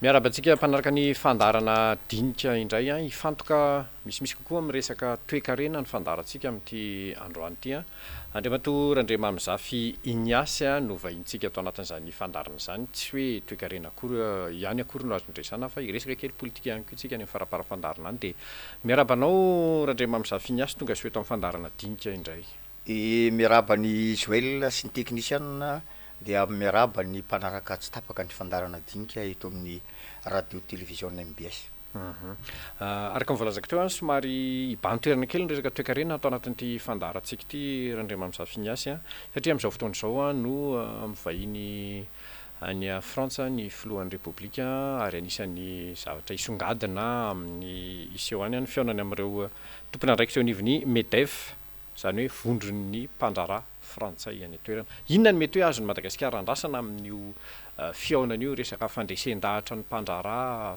Miarahaba antsika mpanaraka ny fandaharana Dinika indray. Hifantoka misimisy kokoa amin'ny resaka toekarena ny fandaharantsika amin'ity androany ity. Andriamatoa Randriamamizafy Ignace no vahintsika ato anatin'izany fandaharana izany. Tsy hoe toekarena akory ihany akory no azo nodresana fa hiresaka kely politika ihany koa isika any amin'ny faramparan'ny fandaharana any. Dia miarahaba anao Randriamamizafy Ignace tonga soa eto amin'ny fandaharana Dinika indray. Dia miarahaba an'i Joël sy ny teknisianina dia miarahaba ny mpanaraka tsy tapaka ny fandaharana Dinika eto amin'ny radio televiziona mbs. Araka ny voalazako teo, somary hibahan-toerana kely ny resaka toekarena ato anatin'ity fandaharantsika ity Randriamamizafy Ignace, satria amin'izao fotoana izao no mivahiny any Frantsa ny filohan'ny Repoblika ary anisan'ny zavatra hisongadina amin'ny hiseho any ny fihaonany amin'ireo tompon'andraikitra eo anivon'ny Medef, izany hoe vondron'ny mpandraharaha frantsay any an-toerana. Inona no mety hoe azon'i Madagasikara andrasana amin'io fihaonana io, resaka fandresen-dahatra ny mpandraharaha,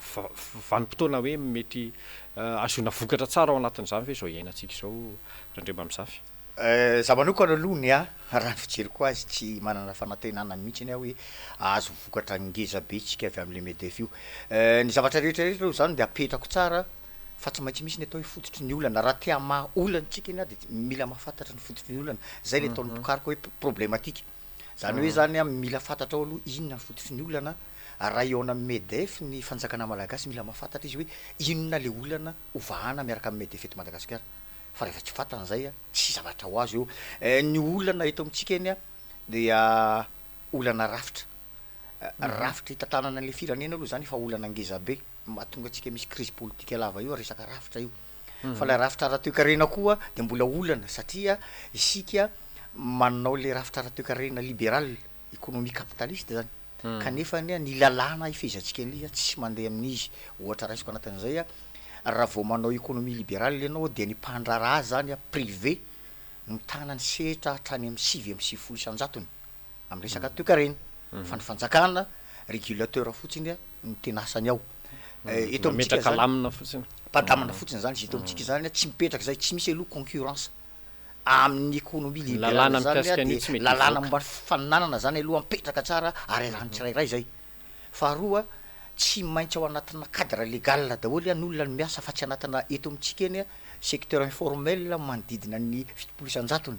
vanim-potoana hoe mety ahazoana vokatra tsara ao anatin'izany ve izao iainantsika izao Randriamamizafy? Za manokana aloha ny ahy raha ny fijeriko azy tsy manana fanantenana mihitsiny aho hoe ahazo vokatra ngeza be tsika avy amin'le Medef io. Ny zavatra rehetra rehetra aloha zany de apetrako tsara fa tsy maintsy misy ny atao hoe fototry ny olana, raha te hamaha olana tsika anie de mila mahafantatra ny fototry ny olana, zay le ataon'ny mpikaroka hoe problématique, zany hoe zany an mila fantatrao aloha inona ny fototry ny olana, raha hihaona amin'ny Medef ny fanjakana malagasy mila mahafantatra izy hoe inona le olana ho vahana miaraka amin'ny Medef eto Madagasikara, fa rehefa tsy fantany zay an tsisy zavatra ho azo eo, ny olana eto amintsika anie dia olana rafitra, rafitra hitantanana an'le firenena aloha zany efa olana ngeza be. mahatonga antsika misy crise politique lava io resaka rafitra io fa ilay rafitra ara-toekarena koa dia mbola olana satria isika manao le rafitra ara-toekarena liberal, économie capitaliste zany kanefa anie ny lalàna ifehezantsika an'ilay izy tsy mandeha amin'izy, ohatra raisiko anatin'izay raha vao manao économie liberale ianao dia ny mpandraharaha zany privé mitana ny sehatra hatrany amin'ny 99%. amin'ny resaka toekarena fa ny fanjakana régulateur fotsiny no tena asany ao. Eto amintsika Mametraka zany lamina fotsiny. Mpandamina fotsiny zany izy eto amintsika zany tsy mipetraka zay, tsy misy aloha concurrence amin'ny économie Ny libérale lalàna zany mikasika an'io dia tsy mety lalàna hivoaka. momba ny fifaninanana zany aloha mipetraka tsara ary arahan'ny tsirairay zay. Faharoa tsy maintsy ao anatina cadre légal daholo ny olona no miasa fa tsy anatina eto amintsika eny secteur informel manodidina ny 70%.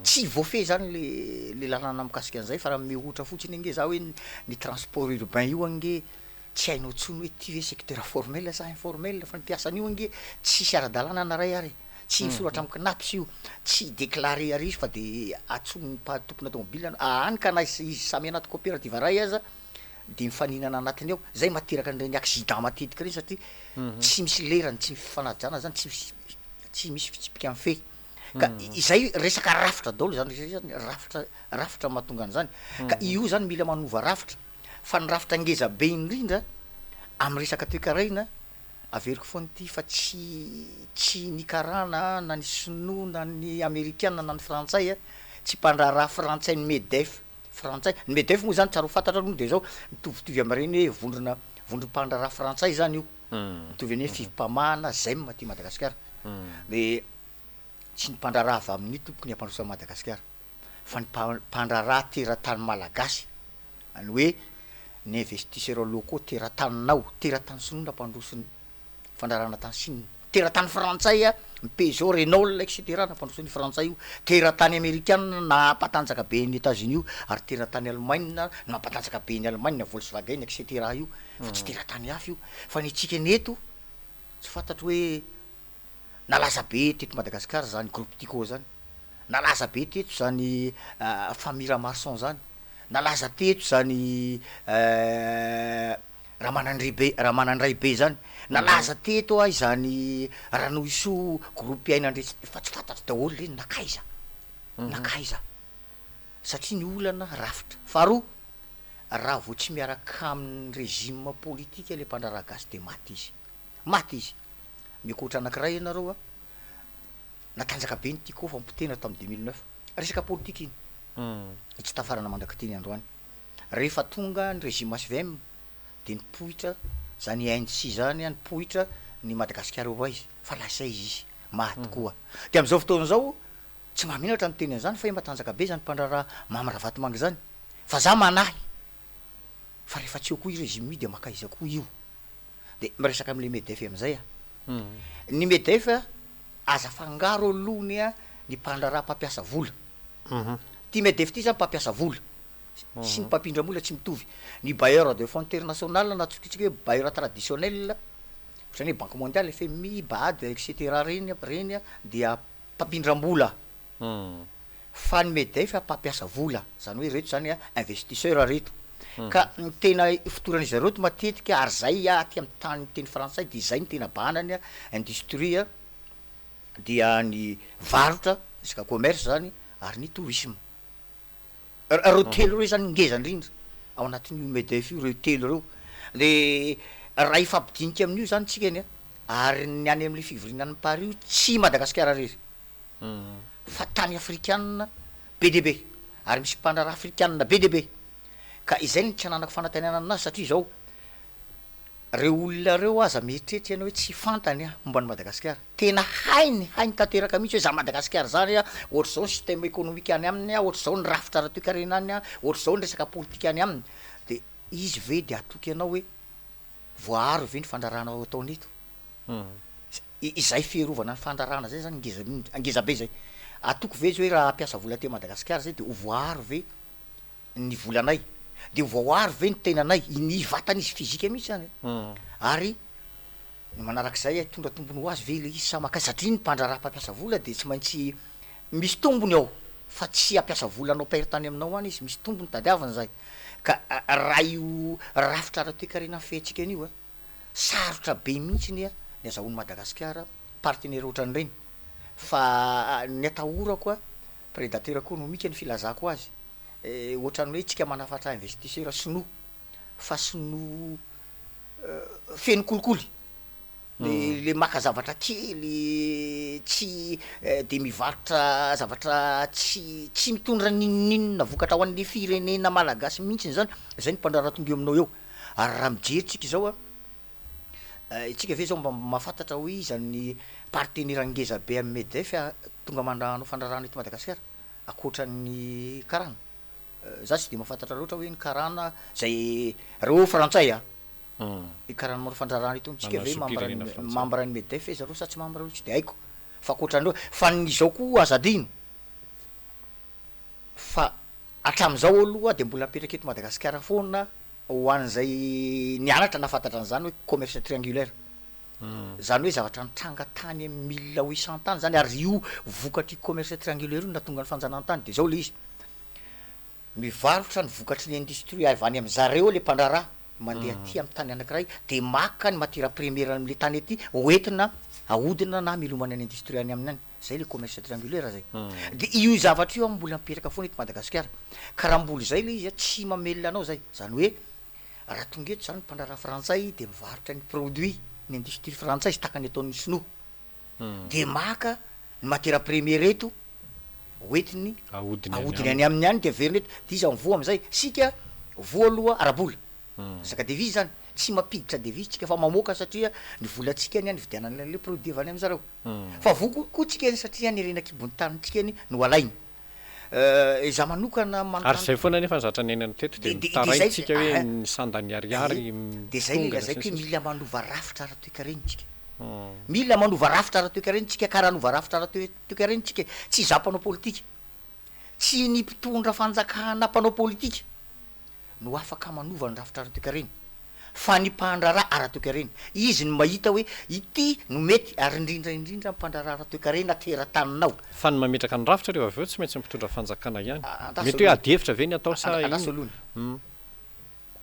Tsy voafehy zany le le lalàna mikasika an'izay fa raha mihotra fotsiny ange za hoe ny transport urbain io ange tsy hainao intsony hoe ty ve secteur formel sa informel fa ny mpiasa an'io ange tsisy ara-dalàna na ray ary e, tsy misoratra amin'ny CNAPS io, tsy déclaré ary izy fa de antsoin'ny mpa- tompona tomobile hany ka na izy samy anaty coopérative ray aza de mifaninana anatiny ao, zay mahateraka an'ireny accident matetika ireny satria tsy misy lerany, tsy misy fifanajana zany, tsy misy tsy misy fitsipika mifehy. Ka izay resaka rafitra daholo zany rehetra zany, rafitra rafitra mahatonga an'izany. Ka io zany mila manova rafitra, fa ny rafitra ngeza be indrindra amin'ny resaka toekarena, averiko foana ity fa tsy tsy ny karana na ny sinoa na ny amerikana na ny frantsay, tsy mpandraharaha frantsay ny Medef frantsay, ny Medef moa zany tsara ho fantatra aloha de zao, mitovitovy amin'ireny hoe vondrona vondrom-pandraharaha frantsay zany io, mitovy amin'ny hoe Fivmpama na Zem aty Madagasikara, de tsy ny mpandraharaha avy amin'ny tompoko ny hampandroso an'i Madagasikara fa ny mpandraharaha teratany malagasy, ny hoe ny investisseurs locaux terataninao, teratany sinoa nampandroso ny fandraharahana tany Chine, teratany frantsay ny Peugeot, Renault etc nampandroso ny frantsay io, teratany amerikana nampatanjaka be an'i Etats Unis io ary teratany Allemagne nampatanjaka be an'i Allemagne, Volkswagen etc io fa tsy teratany hafa io fa ny antsika ny eto tsy fantatro hoe Nalaza be teto Madagascar zany groupe Tiko zany, nalaza be teto zany famille Ramaroson zany, nalaza teto zany Ramanandribe Ramanandraibe zany, nalaza teto ah izany Ranohisoa groupe Ainandretsy fa tsy fantatro daholo reny nankaiza, nankaiza satria ny olana rafitra. Faharoa, raha vao tsy miaraka amin'ny régime politique le mpandraharaha gasy de maty izy. Maty izy. Miankohotra anankiray ianareo a! Natanjaka be ny Tiko fa nipotehina tamin'ny 2009. Resaka politika iny. Tsy tafarana mandrak'ity ny androany. Rehefa tonga ny régime hvm dia nipoitra zany ANC zany, nipoitra ny Madagasikara ho aiza? Fa lasa aiza izy? Maty koa. Dia amin'izao fotoana izao, tsy mahamenatra ny miteny an'izany fa hoe matanjaka be izany mpandraharaha Mamy Ravatomanga izany. Fa za manahy. Fa rehefa tsy eo koa io régime io dia mankaiza koa io? Dia miresaka amin'ilay Medef amin'izay aho. Ny Medef aza afangaro aloha ny ny mpandraharaha mpampiasa vola. Ity Medef ity izany mpampiasa vola sy ny mpampindram-bola tsy mitovy. Ny bailleur de fonds international na antsointsika hoe bailleur traditionnel, ohatran'ny hoe banque mondiale, FMI, Bad, et cetera ireny ireny dia mpampindram-bola. Fa ny Medef mpampiasa vola, zany hoe reto zany investisseur reto. Ka ny tena ifotoran'izy ireo matetika ary zay aty amin'ny tany miteny frantsay dia izay no tena bahanany, industrie dia ny varotra, resaka commerce zany ary ny tourisme. Reo telo reo zany ngeza indrindra ao anatin'io Medef io reo telo reo. Le raha hifampidinika amin'io zany tsika anie ary ny any amle fivoriana any Paris io tsy i Madagasikara rery fa tany afrikana be dia be ary misy mpandraharaha afrikana be dia be ka izay no tsy ananako fanantenana aminazy satria izao reo olona reo aza mieritreritra ianao hoe tsy fantany momba an'i Madagasikara. Tena hainy, hainy tanteraka mihitsy hoe zany Madagasikara zany a, ohatr'izao ny système économique any aminy a, ohatr'izao ny rafitra ara-toekarena any a, ohatr'izao ny resaka politika any aminy. De izy ve de hatoky anao hoe voaaro ve ny fandraharahana ataony eto? Izay fiarovana ny fandraharahana zay zany ngeza ngeza be zay. Hatoky ve izy hoe raha hampiasa vola aty Madagasikara zay de ho voaaro ve ny volanay? De ho voaaro ve ny tenanay? Ny vatana izy physique mihitsy zany e. Ary Ny manarak'izay, hitondra tombony ho azy ve ilay izy sa mankaiza? Satria ny mpandraharaha mpampiasa vola dia tsy maintsy misy tombony ao fa tsy hampiasa vola hanao perte any aminao any izy, misy tombony tadiaviny izay. Ka raha io rafitra ara-toekarena mifehy antsika an'io, sarotra be mihitsy ny ny azahoan'i Madagasikara partenaire ohatran'ireny. Fa ny atahorako, prédateur économique ny filazako azy, ohatran'ny hoe tsika manafatra investisseur sinoa. fa sinoa feno kolikoly, le le maka zavatra kely tsy de mivarotra zavatra tsy tsy mitondra n'inon'inona vokatra ho an'ny firenena malagasy mihitsiny zany, zay ny mpandraharaha tonga eo aminao eo, ary raha mijery tsika zao an, itsika ve zao mba mahafantatra hoe iza ny partenera ngeza be amin'ny Medef tonga manao fandraharahana eto Madagasikara ankoatran'ny karana? Za tsy de mahafantatra loatra hoe ny karana zay reo frantsay a, ny karana manao fandraharahana eto amintsika ve membre membre ny Medef ve zareo sa tsy membre tsy de haiko fa ankoatran'ireo fa ny izao koa aza adino fa hatramin'izao aloha de mbola mipetraka eto Madagasikara foana ho an'izay nianatra nahafantatra an'izany hoe commerce triangulaire, zany hoe zavatra nitranga tany amin'ny mille huit cent tany zany ary io vokatr'io commerce triangulaire io no nahatonga ny fanjanahantany de zao le izy. Mivarotra ny vokatry ny industrie avy any amin'zareo le mpandraharaha, mandeha aty amin'ny tany anakiray de maka ny matière première amin'le tany aty hoentina ahodina na amelomana ny industrie any aminy any, zay le commerce triangulaire zay. De io zavatra io an mbola mipetraka foana eto Madagasikara, ka raha mbola izay le izy an tsy mamelona anao zay, zany hoe raha tonga eto zany ny mpandraharaha frantsay de mivarotra ny produit ny industrie frantsay izy tahaka ny ataon'ny sinoa. de maka ny matière première eto hoentiny ahodiny any aminy any de averiny eto de iza mivoa amizay sika voa aloha ara-bola resaka devise zany tsy mampiditra devise tsika fa mamoaka satria ny volantsika anie nividianana anle produit avy any amizareo fa voa koa tsika satria ny harena an-kibon'ny tanintsika anie no alainy Izaho manokana manontany. Ary izay foana anefa ny zatra niainana teto dia mitaraina isika hoe ny sandan'ny ariary Dia izay no lazaiko hoe mila manova rafitra ara-toekarena isika. Mila manova rafitra ara-toekarena isika ka raha hanova rafitra ara-toekarena isika, tsy izaho mpanao politika, tsy ny mpitondra fanjakana mpanao politika, no afaka manova ny rafitra ara-toekarena fa ny mpandraharaha ara-toekarena. Izy no mahita hoe ity no mety ary indrindra indrindra ny mpandraharaha ara-toekarena teran-taninao. Fa ny mametraka ny rafitra rehefa avy eo tsy maintsy ny mpitondra fanjakana ihany. Mety hoe ady hevitra ve ny atao sa Andraso aloha ny.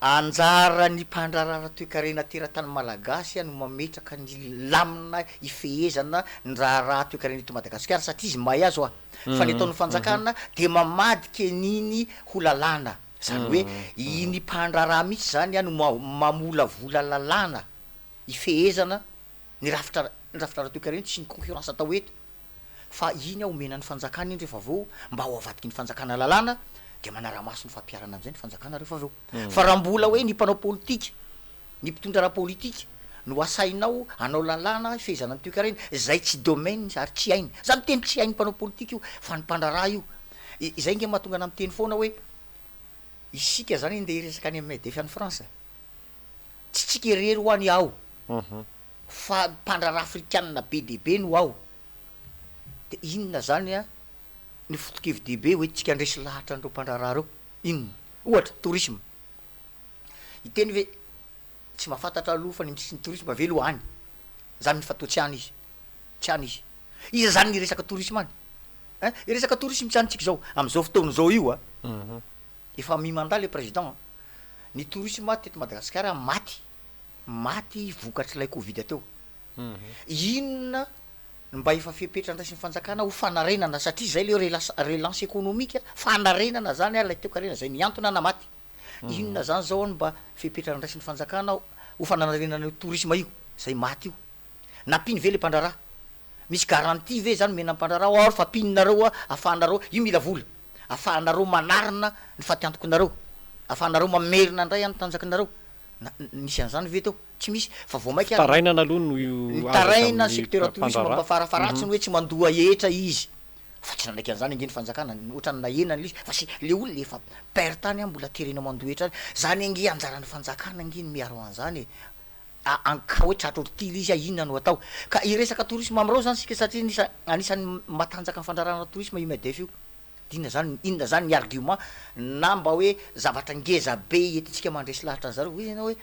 Anjaran'ny mpandraharaha ara-toekarena teratany malagasy no mametraka ny lamina ifehezana ny raharaha toekarena eto Madagasikara satria izy mahay azy hoa. Fa ny ataon'ny fanjakana dia mamadika an'iny ho lalàna. Izany hoe iny mpandraharaha mihitsy izany no mamolavola lalàna ifehezana ny rafitra ny rafitra ara-toekarena sy ny concurrence atao eto. Fa iny omena ny fanjakana iny rehefa avy eo mba ho avadiky ny fanjakana lalàna dia manara-maso ny fampiharana an'izay ny fanjakana rehefa avy eo. Fa raha mbola hoe ny mpanao politika, ny mpitondra ara-politika no asainao hanao lalàna hifehezana ny toekarena izay tsy domaine-ny ary tsy hainy. Za miteny tsy hain'ny mpanao politika io fa ny mpandraharaha io. Izay nge mahatonga anah miteny foana hoe. Isika zany andeha hiresaka any amin'ny MEDEF any France, tsy tsika irery hoa ny ao fa mpandraharaha afrikanina be dia be no ao, de inona zany an ny foto-kevi-dehibe hoentintsika handresy lahatra an'ireo mpandraharaha ireo? Inona? Ohatra, tourisme. Hiteny ve, tsy mahafantatra aloha fa ny minisitry ny tourisme ve aloha any? Zany fa toa tsy any izy, tsy any izy. Iza zany ny resaka tourisme any? Hein, resaka tourisme tsy any tsika zao, am'zao fotoana zao io an, efa mi-mandat le président an, ny tourisme teto Madagasikara maty, maty vokatr'ilay covid teo. Inona no mba efa fepetra andraisin'ny fanjakana ho fanarenana satria zay le relance relance économique, fanarenana zany an ilay toekarena zay nihantona na maty. Inona zany zao no mba fepetra andraisin'ny fanjakana ho fanarenana io tourisme io zay maty io? Nampiany ve le mpandraharaha? Misy garantie ve zany omena ny mpandraharaha or fa ampianareo afahanareo, io mila vola, afahanareo manarina ny fatiantokinareo, afahanareo mamerina indray ny tanjakinareo? Na, nisy an'izany ve teo? Tsy misy, fa vao maika ary Fitarainana aloha no azo avy nitaraina amin'ny secteur tourisme mba mpandraharaha. farafaharatsiny hoe tsy mandoa hetra izy, fa tsy nanaiky an'izany ange ny fanjakana, ohatran'ny nahena an'ilay izy, fa sy le olona efa perte any mbola terena mandoa hetra any, zany ange anjaran'ny fanjakana ange ny miaro an'izany e. A en cas hoe tratra ortily izy a inona no atao? Ka hiresaka tourisme amin'ireo zany isika satria anisa anisan'ny matanjaka ny fandraharahana tourisme io MEDEF io. De inona zany inona zany ny argument na mba hoe zavatra ngeza be entintsika mandresy lahatra an'zareo? Hoy ianao hoe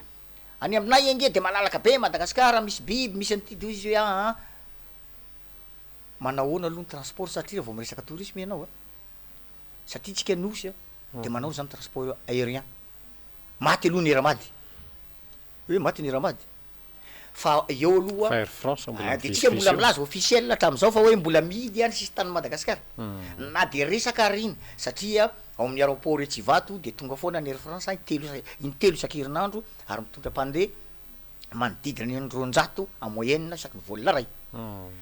any aminay ange de malalaka be Madagasikara, misy biby, misy an'ity de hoy izy hoe aa manahoana aloha ny transport satria raha vao miresaka tourisme ianao a, satria tsika nosy a de manao zany transport aérien, maty aloha ny Air Mad. Hoe maty ny Ramady fa eo aloha Fa Air France mbola ah, de tsika mivezivezy mbola eo. milaza officiel hatramin'izao fa hoe mbola mihidy any sisin-tanin'i Madagasikara. Na de resaka ary iny satria ao amin'ny aéroport etsy Ivato de tonga foana ny Air France intelo isa- intelo isan-kerinandro ary mitondra mpandeha manodidina ny 200 en moyenne isaky ny vol iray.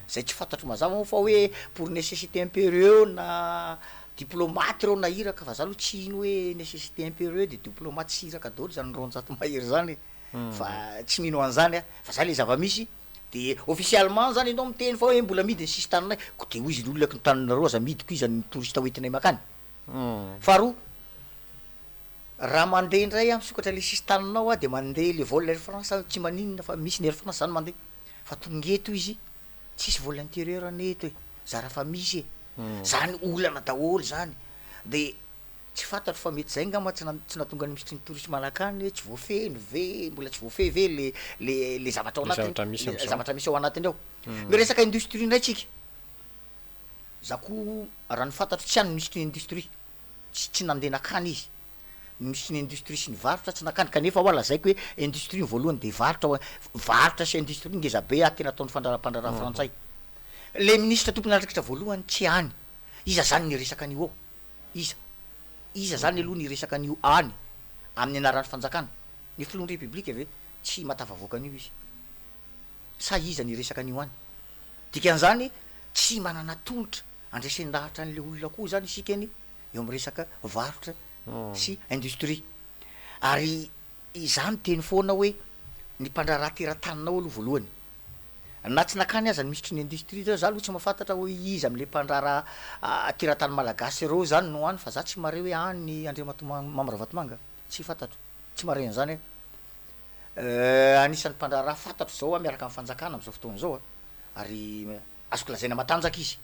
Zay tsy fantatro mazava moa fa hoe pour nécessité impérieuse na diplomate ireo na iraka fa za aloha tsy hino hoe nécessité impérieuse de diplomate sy iraka daholo zany 200 mahery zany e, fa tsy mino an'zany aho fa zay le zava-misy de officiellement zany ianao miteny fa hoe mbola mihidy ny sisin-taninay ko de hoy izy ny olona ko ny taninareo aza mihidy ko iza ny touriste hoentinay makany. Faharoa, raha mandeha indray aho misokatra le sisin-taninao aho de mandeha le vol Air France tsy maninona fa misy ny Air France zany mandeha fa tonga eto izy tsisy vol intérieur anie eto e, zara fa misy e, zany olana daholo zany, de tsy fantatro fa mety zay ngamba tsy na- tsy nahatonga ny minisitry ny tourisme nakany hoe tsy voafehy ve, mbola tsy voafehy ve le le le zavatra ao Le anatiny, zavatra misy le am'zao. zavatra misy ao anatiny ao. Miresaka industrie indray tsika, za koa raha ny fantatro tsy any ny minisitry ny industrie, tsy tsy nandeha nakany izy, ny minisitry ny industrie sy ny varotra tsy nakany, kanefa hoa lazaiko hoe industrie ny voalohany de varotra hoa, varotra sy industrie ngeza be ah tena ataon'ny fandrara- mpandraharaha frantsay. Le minisitra tompon'andraikitra voalohany tsy any, iza zany niresaka an'io ao? Iza? Iza zany aloha niresaka an'io any amin'ny anaran'ny fanjakana? Ny filohan'ny repoblika ve tsy mahatafavoaka an'io izy? Sa iza niresaka an'io any? Dikan'izany tsy manana tolotra andresen-dahatra an'le olona koa zany isika anie eo amin'ny resaka varotra sy industrie. Ary izaho miteny foana hoe ny mpandraharaha teratany-nao aloha voalohany. Na tsy nakany aza ny minisitry ny industrie zao, za aloha tsy mahafantatra hoe iza amle mpandraharaha teratany malagasy ireo zany no any fa za tsy mahare hoe any Andriamatoa Mamy Ravatomanga, tsy fantatro, tsy mahare an'izany aho. Anisan'ny mpandraharaha fantatro zao aho miaraka amin'ny fanjakana am'zao fotoana zao a, ary azoko lazaina matanjaka izy,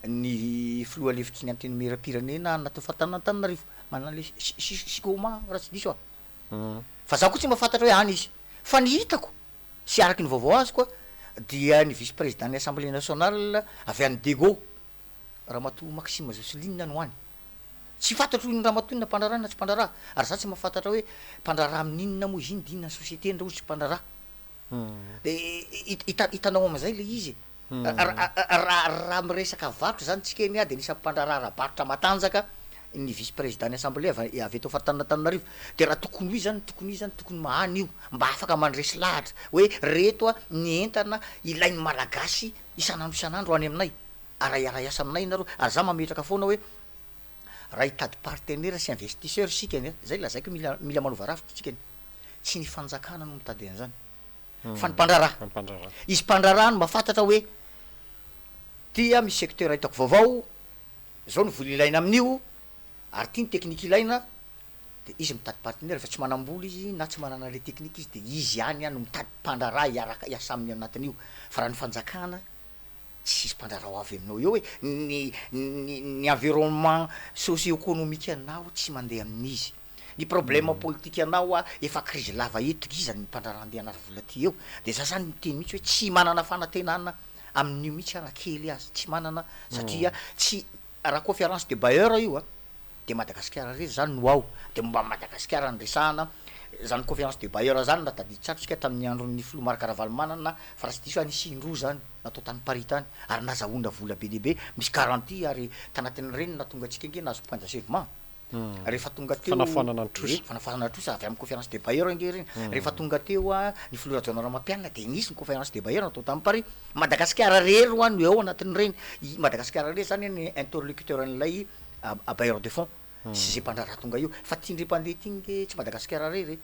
ny filoha lefitry ny antenimieram-pirenena anatin'ny faritanin'Antananarivo, manana le Sicoma raha tsy diso aho, fa za koa tsy mahafantatra hoe any izy, fa ny hitako sy araky ny vaovao azoko dia ny vice président ny assemblée nationale avy any Diego, Ramatoa Maxime Jocelyne no any. Tsy fantatro iny ramatoa iny na mpandraharaha na tsy mpandraharaha, ary za tsy mahafantatra hoe mpandraharaha amin'inona moa izy iny de inona ny société-ny raha ohatra tsy mpandraharaha. De hita- hitanao am'zay le izy e. Raha raha miresaka varotra zany tsika anie de anisan'ny mpandraharaha ara-barotra matanjaka ny vice président ny assemblée avy avy eto faritanin'Antananarivo. De raha tokony ho izy zany tokony ho izy zany tokony mahana io mba afaka mandresy lahatra hoe reto a ny entana ilain'ny malagasy isan'andro isan'andro any aminay ary hiara-hiasa aminay nareo ary za mametraka foana hoe raha hitady partenaire sy investisseur isika anie zay lazaiko hoe mila mila manova rafitra isika anie tsy ny fanjakana no mitady an'izany fa ny mpandraharaha. Izy mpandraharaha no mahafantatra hoe ty a misy secteur hitako vaovao, zao ny vola ilaina amin'io ary ty ny teknika ilaina. De izy mitady partenaire, rehefa tsy manam-bola izy na tsy manana le technique izy de izy ihany no mitady mpandraharaha hiaraka hiasa aminy ao anatin'io. Fa raha ny fanjakana, tsisy mpandraharaha ho avy aminao eo e! Ny ny ny environnement socio-economique anao tsy mandeha amin'izy. Ny problème politique anao efa crise lava eto, iza ny mpandraharaha andeha hanary vola aty eo? De za zany miteny mihitsy hoe tsy manana fanantenana amin'io mihitsy aho na kely aza, tsy manana satria tsy Raha conférence de bailleurs io a, de Madagasikara irery zany no ao, de momba an'i Madagasikara no resahana, zany conférence de bailleurs zany raha tadidy tsara tsika tamin'ny andron'ny filoha Marc Ravalomanana fa raha tsy diso aho nisy indroa zany natao tany Paris tany ary nazahoana vola be dia be, misy garantie ary tanatin'ireny no nahatonga antsika ange nahazo point d'achèvement. Rehefa tonga teo, Fanafoanana ny trosa. Ie, fanafoanana trosa avy amin'ny conférence des bailleurs ange ireny. Rehefa tonga teo ny filoha Rajaonarimampianina dia nisy ny conférence des bailleurs natao tany Paris. Madagasikara irery hoa no eo anatin'ireny. I Madagasikara irery izany ny interlocuteur an'ilay bailleur de fonds sy izay mpandraharaha tonga eo. Fa ity indray mpandeha ity nge tsy Madagasikara irery e.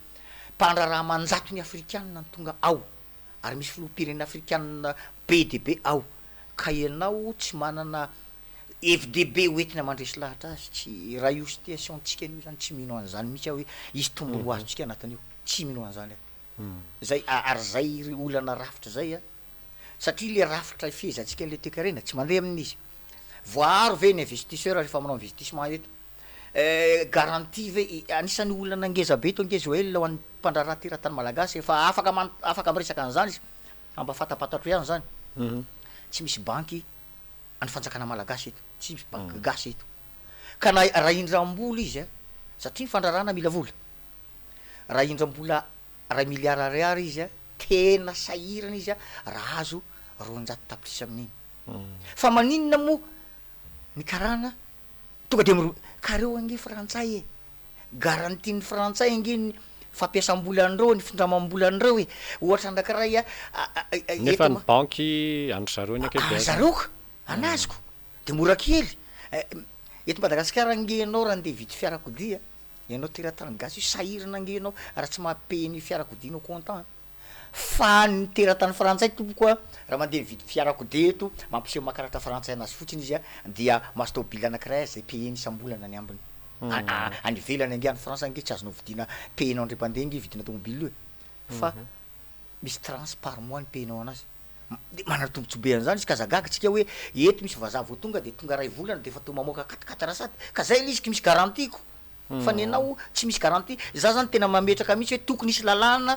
Mpandraharaha aman-jatony afrikanina no tonga ao ary misy filoham-pirenena afrikanina be dia be ao. Ka ianao tsy manana Hevi-dehibe ho entina mandresy lahatra azy, tsy, raha io situation-tsika an'io zany tsy mino an'izany mihitsy aho hoe hisy tombony ho azontsika anatin'io, tsy mino an'izany aho. Zay, ary zay ry olana rafitra zay an, satria le rafitra ifehezantsika an'le toekarena tsy mandeha amin'izy. Voaaro ve ny investisseur rehefa manao investissement eto? Garantie ve, anisan'ny olana ngeza be eto ange Joel ho an'ny mpandraharaha teratany malagasy efa afaka man- afaka miresaka an'izany izy, mba fantapantatro ihany zany, tsy misy banky an'ny fanjakana malagasy eto, tsy misy banky gasy eto. Ka na raha hindram-bola izy a, satria ny fandraharahana mila vola, raha hindram-bola ray miliara ariary izy a, tena sahirana izy a raha azo 200 tapitrisa amin'iny. Fa maninona moa ny karana tonga de miro, ka reo ange frantsay e! Garantie ny frantsay ange ny fampiasam-bolan'ireo, ny findramam-bolan'ireo e! Ohatra anankiray a, Nefa ny banky an-dry zareo ny ankabeazany. An-dry zareo ka! An'azy ko! De mora kely! Eto Madagasikara ange ianao raha andeha hividy fiarakodia, ianao teratany gasy io sahirana ange ianao raha tsy maha-payer ny fiarakodianao comptant. Fa ny teratany frantsay tompoko a, raha mandeha mividy fiarakodia eto, mampiseho maha karatra frantsay anazy fotsiny izy a, dia mahazo tômôbila anakiray aza izay payer-ny isam-bolana ny ambiny. Any ivelany ange, any France ange tsy azonao vidiana payer-nao indray mpandeha ange vidina tômôbila io e. Fa misy tranche par mois ny payer-nao anazy. De manana tombotsoa be an'izany izy ka aza gaga tsika hoe eto misy vazaha vao tonga de tonga ray volana de efa toa mamoaka quatre quatre sady. Ka zay ilay izy ko misy garantie ko. Fa ny anao tsy misy garantie. Za zany tena mametraka mihitsy hoe tokony hisy lalàna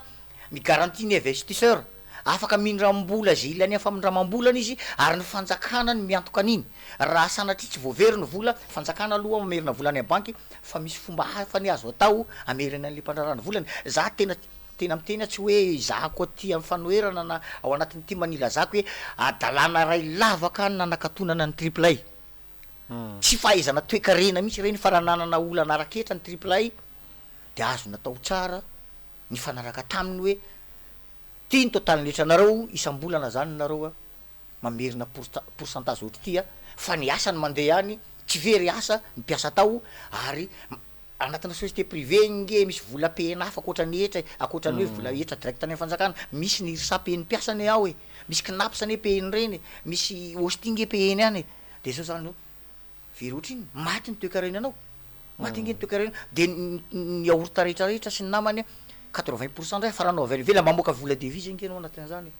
mi-garantie ny investisseur. Afaka mindram-bola ze ilainy amin'ny famindramam-bolana izy ary ny fanjakana no miantoka an'iny. Raha sanatria tsy voavery ny vola, fanjakana aloha mamerina vola any am-banky fa misy fomba hafa anie azo atao amerina an'le mpandraharaha ny volany. Za tena tena miteny aho tsy hoe izaho koa aty amin'ny fanoherana na ao anatin'ity manilazako hoe hadalana iray lavaka ny nanakatonana ny triple A. Tsy fahaizana toekarena mihitsy ireny fa raha nanana olana ara-ketra ny triple A dia azo natao tsara nifanaraka taminy hoe ty ny totalin'ny hetranareo isam-bolana zany nareo a mamerina pourcentage ohatr'ity a fa ny asa no mandeha any tsy very asa ny mpiasa tao ary anatina société privée nge misy vola payena hafa ankoatra ny hetra e ankoatra ny hoe vola hetra direct any amin'ny fanjakana misy ny IRSA payen'ny mpiasa anie ao e misy CNAPS anie payen'ireny e misy OSTIE nge payeny any e De zao zany oh, very ohatrinona? Maty ny toekarenanao, maty ange ny toekarena, de ny yaourt rehetra rehetra sy ny namany 80 pour cent ndray hafaranao avy any ivelany, mamoaka vola devise ange enao anatin'izany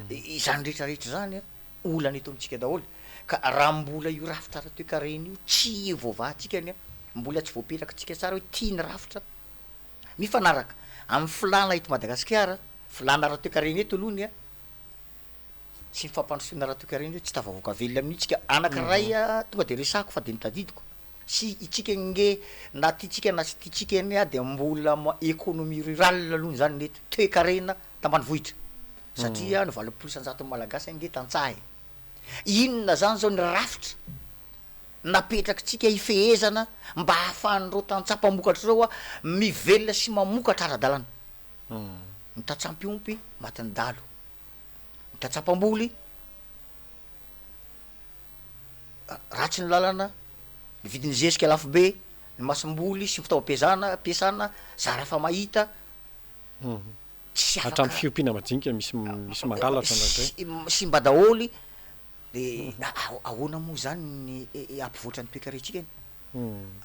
e, izany rehetra rehetra izany an, olana eto amintsika daholo, ka raha mbola io rafitra ara-toekarena io tsy voavahantsika anie, mbola tsy voapetrakintsika tsara hoe ty ny rafitra mifanaraka amin'ny filàna eto Madagasikara, filàna ara-toekarena eto aloha ny an, sy ny fampandrosoana ara-toekarena io tsy tafavoaka velona amin'io tsika anakiray tonga de resahako fa de notadidiko sy itsika nge na tiantsika na tsy tiantsika anie de mbola économie rurale aloha zany ny eto toekarena tambanivohitra satria ny 80% malagasy ange tantsaha e inona zany zao ny rafitra napetrakitsika hifehezana mba ahafahan'ireo tantsaha mpamokatra ireo a mivelona sy mamokatra ara-dalana ny tantsaha mpiompy matin'ny dalo ny tantsaha mpamboly, ratsy ny lalana, ny vidin'ny zezika lafo be, ny masomboly sy ny fitaovam-piazana ampiasana zara fa mahita, tsy afaka. Hatramin'ny fiompiana madinika misy misy mangalatra indraindray. Simba daholo, de ahoana moa zany ny hampivoatra ny toekarentsika e?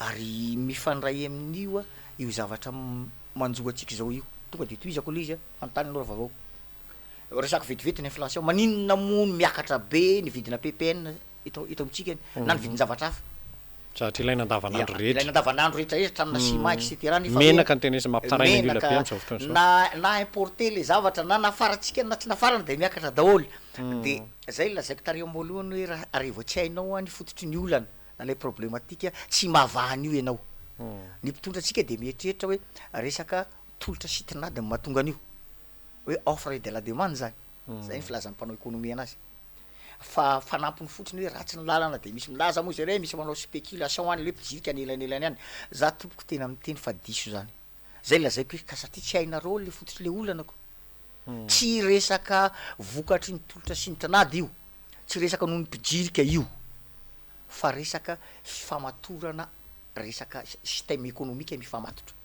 Ary mifandray amin'io. io zavatra manjo antsika izao io. Tonga de tohizako le izy a, fanontany aloha vaovao. Resako vetivety ny inflation, maninona moa no miakatra be ny vidina ppn eto eto amintsika eny, na ny vidin-javatra hafa? Zavatra ilaina andavanandro rehetra. Ilaina andavanandro rehetra rehetra, hatraminà ciment et cetera nefa hoe. Menaka no tena isan'ny mampitaraina ny olona be amin'izao fotoana izao. Na na importer le zavatra na nafarantsika na tsy nafarana de miakatra daholo. De zay lazaiko tary am-boalohany hoe raha rehefa tsy hainao ny fototry ny olana na ilay problématique tsy mahavaha an'io ianao. Ny mpitondra antsika de mieritreritra hoe resaka tolotra sy tinady no mahatonga an'io, hoe offre et de la demande zany, zay ny filazan'ny mpanao économie anazy. Fa fanampiny fotsiny hoe ratsy ny lalana de misy milaza moa zareo hoe misy manao spéculation any le mpijirika any elanelany any. Za tompoko tena miteny fa diso zany. Zay lazaiko hoe ka satria tsy hainareo le fototr'le olana ko. Tsy resaka vokatry ny tolotra sy ny tinady io, tsy resaka noho ny mpijirika io fa resaka fifamatorana resaka système économique mifamatotra.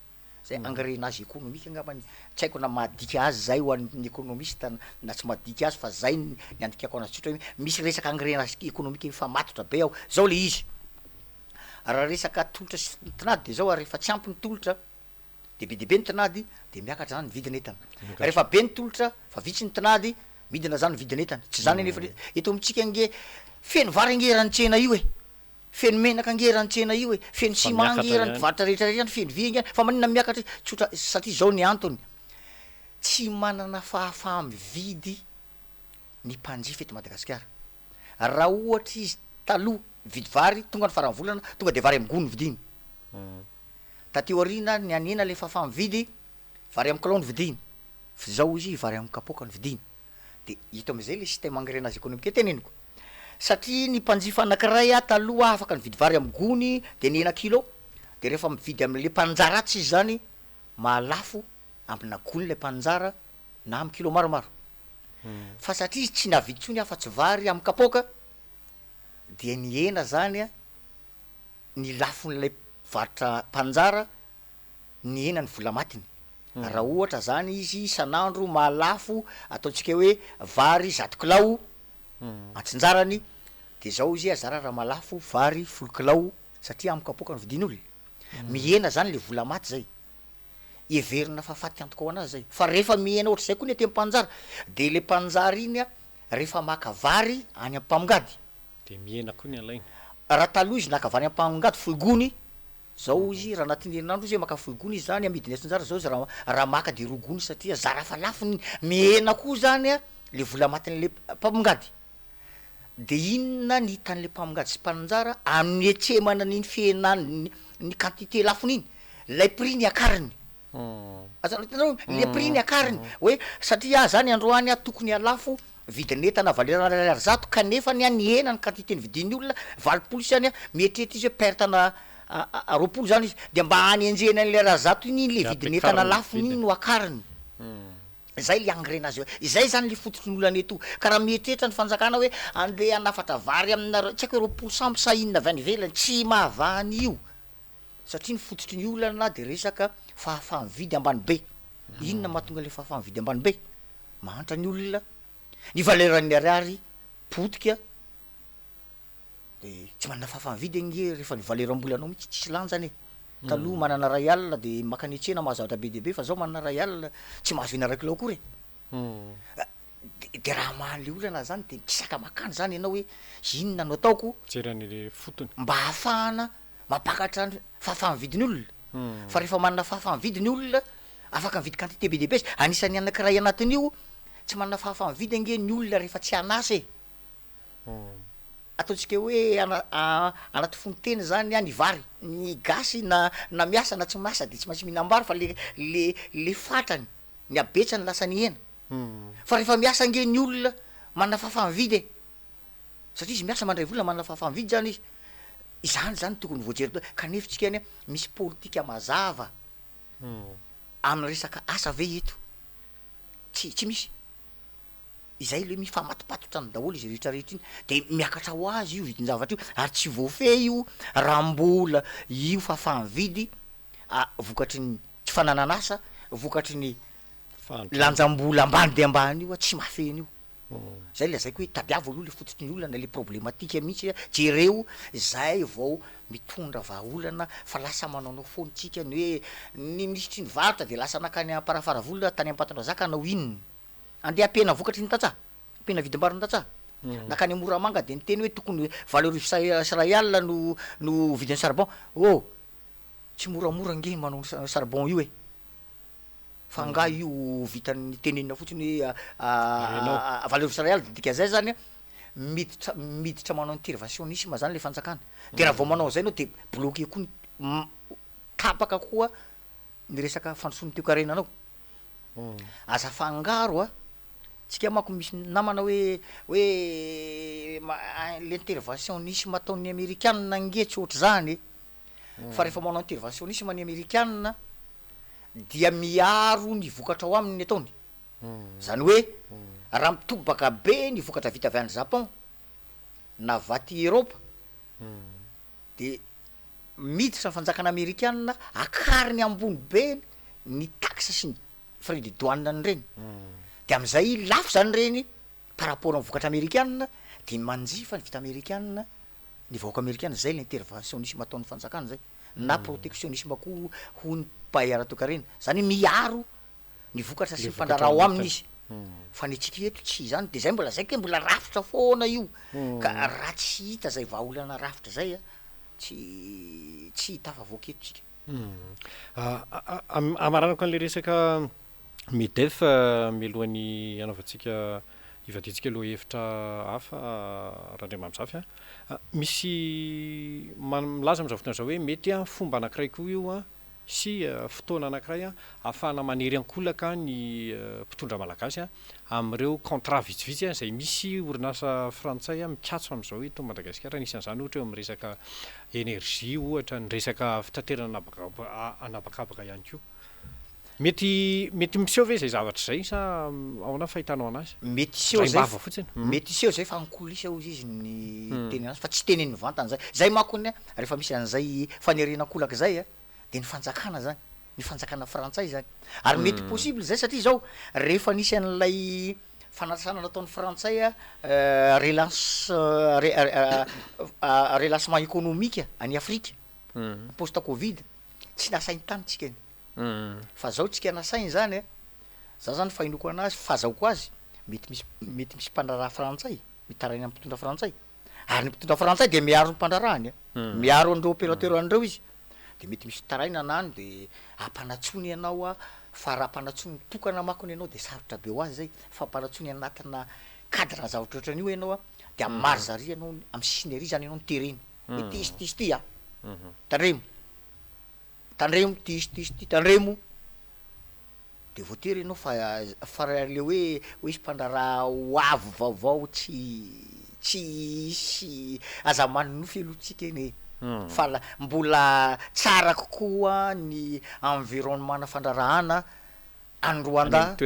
Zay engrenage économique angambany, tsy haiko na mahadika azy zay ho an'ny économiste na tsy mahadika azy fa zay ny andikako anazy tsotra hoe misy resaka engrenage économique mifamatotra be ao. Zao le izy, raha resaka tolotra sy tinady de zao ary rehefa tsy ampy ny tolotra de be dia be ny tinady de miakatra zany ny vidin'entana. Rehefa be ny tolotra fa vitsy ny tinady, midina zany ny vidin'entana. Tsy zany anefa le, eto amintsika ange feno vary ange eran'ny tsena io e! Feno menaka ange eran'ny tsena io e! Feno Fa ciment ange miakatra eran'ny ihany. mpivarotra rehetra rehetra any, feno vy ange any, fa maninona miakatra izy? Tsotra, satria zao ny antony, tsy manana fahafaha-mividy ny mpanjifa eto Madagasikara. Raha ohatra izy taloha nividy vary, tonga ny faran'ny volana, tonga de vary amin'ny gony no vidiny. Taty aoriana nihanihana le fahafaha-mividy, vary amin'ny kilao no vidiny, f'izao izy vary amin'ny kapoaka no vidiny. De hita amizay le système engrenage économique teneniko. Satria ny mpanjifa anakiray ah taloha afaka nividy vary amin'ny gony de nihena kilo, de rehefa mividy amle mpaninjara atsy izy zany mahalafo amina gony le mpaninjara na amin'ny kilo maromaro. Fa satria izy tsy nahavidy intsony afa-tsy vary amin'ny kapoaka dia nihena zany ny lafon'ilay mpivarotra mpaninjara, nihena ny vola matiny. Raha ohatra zany izy isan'andro mahalafo ataontsika hoe vary zato kilao antsinjarany de zao izy azara raha mahalafo vary folo kilao satria amin'ny kapoaka no vidian'olona. Mihena zany le vola maty zay. Heverina fa faty antoka ho anazy zay. Fa rehefa mihena ohatr'izay koa ny aty amin'ny mpaninjara de le mpaninjara iny rehefa maka vary any amin'ny mpamongady De mihena koa ny alainy. Raha taloha izy naka vary ampahongady folo gony, zao izy raha anatin'ny herinandro izy maka folo gony izy zany amidiny atsinjara zao izy raha raha maka de roa gony satria zara fa lafo ny mihena koa zany a le vola matin'le mpamongady. De inona ny hitan'le mpamongady sy mpaninjara amin'ny hetsemana an'iny fihenan'ny ny quantité lafony iny? Lay prix niakariny. Aza hitanareo le prix niakariny hoe satria aho zany androany aho tokony halafo vidin'entana valeur ariary zato kanefa ny ahy nihena ny quantité nividian'ny olona 80 isany mieritreritra izy hoe perte ana 20 zany izy de mba hanenjehina an'ilay ariary zato iny iny le De vidin'entana ampiakariny ny lafony iny vidiny. no akariny. Zay le engrenage hoe izay zany le fototry ny olana eto ka raha mieritreritra ny fanjakana hoe andeha hanafatra vary amina tsy haiko hoe 20 sambo sa inona avy any ivelany tsy mahavaha an'io. Satria ny fototry ny olana dia resaka fahafaha-mividy ambany be. Inona mahatonga ilay fahafaha-mividy ambany be? Mahantra ny olona, ny valeur-n'ny ariary potika, dia tsy manana fahafaha-mividy ange rehefa ny valeur-m-bolanao mihitsy tsisy lanjany e. Taloha manana iray alina dia maka any an-tsena mahazo zavatra be dia be fa zao manana iray alina tsy mahazo hena iray kilao akory e. De raha hamaha an'le olana zany de mikisaka makany zany ianao hoe inona no ataoko Mijery an'le fotony. mba hahafahana mampakatra ny fahafaha-mividy ny olona, fa rehefa manana fahafaha-mividy ny olona, afaka mividy quantité be dia be izy, anisan'ny anakiray anatin'io, tsy manana fahafaha-mividy ange ny olona rehefa tsy an'asa e, ataontsika hoe ana- anaty fonon-tena zany an ny vary, ny gasy na na miasa na tsy miasa de tsy maintsy mihinam-bary fa le le le fatrany, ny habetsany lasa nihena, fa rehefa miasa ange ny olona manana fahafaha-mividy e. Satria izy miasa mandray vola manana fahafaha-mividy zany izy. Izany zany tokony voajery daholo. Kanefa tsika anie misy politika mazava amin'ny resaka asa ve eto? Tsy tsy misy. Izay le mifamatopatotra any daholo izy rehetra rehetra iny. De miakatra ho azy io vidin-javatra io ary tsy voafehy io raha mbola io fahafaha-mividy vokatry ny tsy fananan'asa, vokatry ny Fahantrana. lanjam-bola ambany dia ambany io tsy mahafehy an'io. Zay lazaiko hoe tadiavo aloha le fototry ny olana, le problematique mihitsy jereo zay vao mitondra vahaolana fa lasa manaonao foana tsika ny hoe ny minisitry ny varotra de lasa nakany Amparafaravola tany Ambatondrazaka hanao inona? Andeha hampihena vokatry ny tantsaha? Hampihena vidim-bary ny tantsaha? Nakany Moramanga de niteny hoe tokony 8000 sy iray alina no no vidin'ny charbon, oh! Tsy moramora ange ny manao charbon io e! Fa angaha io vitan'ny tenenina fotsiny hoe 8000 sy iray alina, dikan'izay zany an, miditra miditra manao interventionnisme zany le fanjakana, de raha vao manao an'izay anao de bloqué koa ny tapaka koa ny resaka fandrosoan'ny toekarenanao. Aza afangaro a, tsika manko misy namana hoe hoe l'interventionnisme ataon'ny amerikana ange tsy ohatr'izany e, fa rehefa manao interventionnisme ny amerikana dia miaro ny vokatra ao aminy ny ataony, zany hoe raha mitobaka be ny vokatra vita avy any Japon na avy aty Eropa de miditra ny fanjakana amerikana akariny ambony be ny taxe sy ny frais de douane an'ireny, de am'zay lafo zany ireny par rapport am vokatra amerikana de manjifa ny vita amerikana ny vahoaka amerikana, zay le interventionnisme ataon'ny fanjakana zay. na protectionnisme koa hoy ny mpahay ara-toekarena, zany hoe miaro ny vokatra sy ny mpandraharaha ao aminy izy, fa ny antsika eto tsy izany, de zay mbola lazaiko hoe mbola rafitra foana io, ka raha tsy hita zay vahaolana rafitra zay a, tsy tsy tafavoaka eto tsika. Hamaranako an'le resaka Medef mialohan'ny hanaovantsika hivadiantsika lohahevitra hafa Randriamamizafy a. Misy milaza amin'izao fotoana izao hoe mety fomba anankiray koa io sy fotoana anankiray ahafahana manery ankolaka ny mpitondra malagasy amin'ireo contrat vitsivitsy izay misy orinasa frantsay mikatso amin'izao eto Madagasikara, anisan'izany ohatra eo amin'ny resaka énergie ohatra, ny resaka fitaterana an'habakabaka ihany koa. Mety mety miseho ve izay zavatra izay sa ahoana ny fahitanao anazy? Mety hiseho izay Raim-bava fotsiny. Mety hiseho izay fa en coulisse hozy izy ny miteny anazy fa tsy teneniny mivantana izay. Izay manko anie rehefa misy an'izay fanerena ankolaka izay a, de ny fanjakana zany, ny fanjakana frantsay zany. Ary mety possible izay satria izao rehefa nisy an'ilay fanasana nataon'ny frantsay a, relance relancement économique any Afrika, post covid, tsy nasainy tany tsika iny. Fa zao tsika nasainy zany a, za zany fahenoako anazy, fahazahoako azy, mety misy mety misy mpandraharaha frantsay mitaraina amin'ny mpitondra frantsay, ary ny mpitondra frantsay dia miaro ny mpandraharahany a, miaro an'ireo opérateur an'ireo izy, de mety misy fitarainana any de ampanantsoiny ianao a, fa raha ampanantsoiny mitokana manko ny anao de sarotra be ho azy zay, fa ampanantsoiny anatina cadre na zavatra ohatran'io ianao a, de amin'ny marge ary ianao, amin'ny sisiny ary zany ianao no tereny, hoe ty sy ty sy ty a, tandremo. Tandremo ty sy ty sy ty, tandremo, de voatery ianao fa fa raha le hoe hoe hisy mpandraharaha ho avy vaovao tsy tsy hisy, aza manonofy aloha tsika eny e, fa la mbola tsara kokoa ny environnement-na fandraharahana any Rwanda,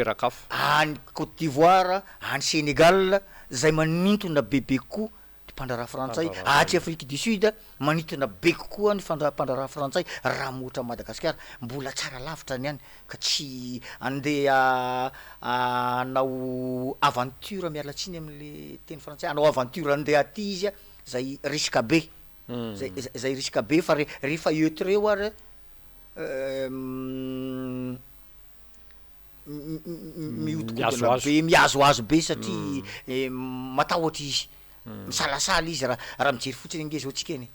any Cote d'Ivoire, any Sénégal, zay manintona bebe kokoa ny mpandraharaha frantsay, atsy Afrique du Sud manintona be kokoa ny fandra- mpandraharaha frantsay raha mihoatra an'i Madagasikara, mbola tsara lavitra ny any ka tsy andeha hanao aventure miala tsiny am'le teny frantsay, hanao aventure andeha aty izy a, zay risque be, zay zay risque be fa re- rehefa eto reo ary mihodinkodina be, mihazohazo be satria matahotra izy, misalasala izy raha raha mijery fotsiny ange zao tsika eny e,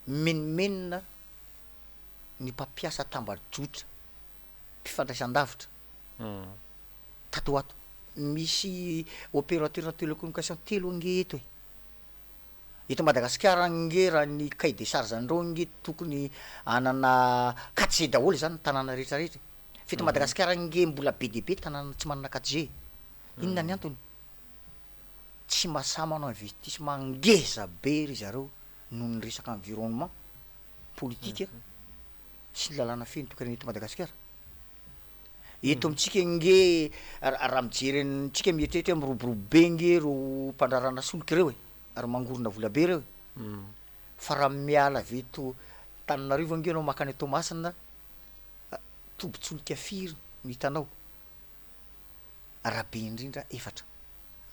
mimenomenona ny mpampiasa tambajotra mpifandraisan-davitra tato ho ato, misy opérateur télécommunication telo ange eto e, eto Madagasikara ange raha ny cahier de charge andreo ange tokony hanana quatre G daholo zany ny tanàna rehetra rehetra e. Fa eto Madagasikara ange mbola be dia be tanàna tsy manana quatre G e. Inona ny antony? Tsy mahasahy manao investissement ngeza be ry zareo noho ny resaka environnement, politika sy ny lalàna feno tokarena eto Madagasikara. Eto amintsika ange raha mijery antsika mieritreritra hoe miroborobo be ange ireo mpandraharahana solika ireo e, ary mangorona vola be ireo e. Fa raha miala avy eto Antananarivo ange ianao mankany Toamasina, Tobin-tsolika firy no hitanao? Raha be indrindra efatra.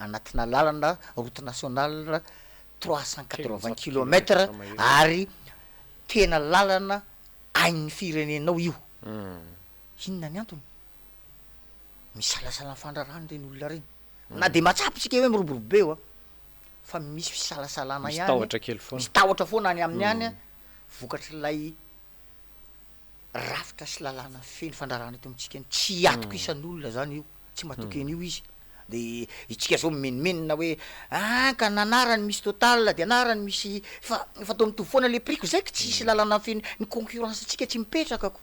anatina lalana route nationale 380 300 kilomètres kilomètres mahery. ary tena lalana ain'ny firenenao io. Inona ny antony? Misalasala ny fandrarana ireny olona ireny. Na dia mahatsapa isika hoe miroborobo be io an, fa misy fisalasalana Misy ihany, tahotra kely foana. misy tahotra foana any aminy any vokatr'ilay rafitra sy lalàna feno fandrarana eto amintsika iny. Tsy atokisan'olona zany io, tsy matoky an'io izy. De itsika zao mimenomenona hoe ah ka nanarany misy Total de anarany misy fa fa atao mitovy foana le prix ko zay ko tsisy lalàna feno ny concurrence tsika tsy mipetraka ko.